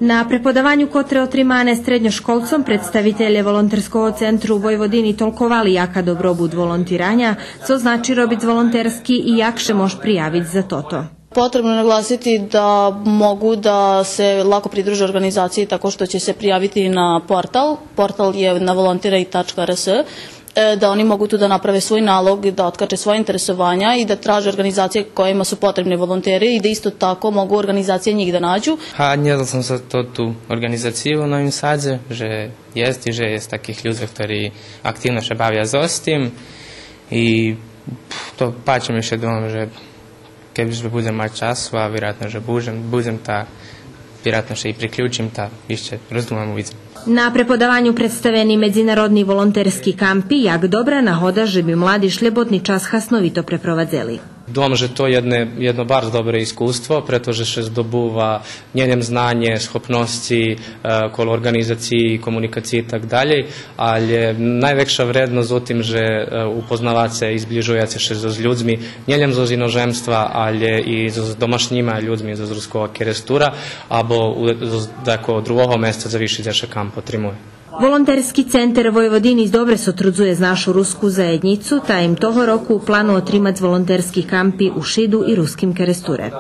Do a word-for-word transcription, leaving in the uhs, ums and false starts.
На преподаваню котре отримане средньошколцом, представителє Волонтерского центру Войводини толковали яка добробут волонтираня, цо значи робиц волонтерски и як ше мож приявиц за тото. Potrebno je naglasiti da mogu da se lako pridruže organizaciji tako što će se prijaviti na portal. Portal je na volontiraj tačka R S, e, da oni mogu tu da naprave svoj nalog, da otkače svoje interesovanja i da traže organizacije kojima su potrebni volonteri i da isto tako mogu organizacije njih da nađu. A nje znal som za to tu organizaciju u Novim Sadze, že jest i že jest takih ljudi koji aktivno se bavia zostim i to pači mi se dom, že keby budem mati času, a vjerojatno že budem, budem ta, vjerojatno se i priključim, ta više rozumem, uvidím. На преподаваню представени медзинародни волонтерски кампи як добра нагода же би млади шлєботни час хасновито препровадзели. Думам же то єдне, єдно барз добре искуство, прето же ше здобува нєлєм знанє, схопносци, е, коло орґанизациї, комуникациї и так далєй, алє найвекша вредносц у тим же, е, упознаваце и зближуєце ше зоз людзми, нєлєм зоз иножемства, алє и зоз домашнїма людзми зоз Руского Керестура, або у, зоз дакого другого места, завиши дзе ше камп отримує. Волонтерски центер Войводини добре сотрудзує з нашу руску заєднїцу, та им того року у плану отримац волонтерски кампи у Шиду и Руским Керестуре.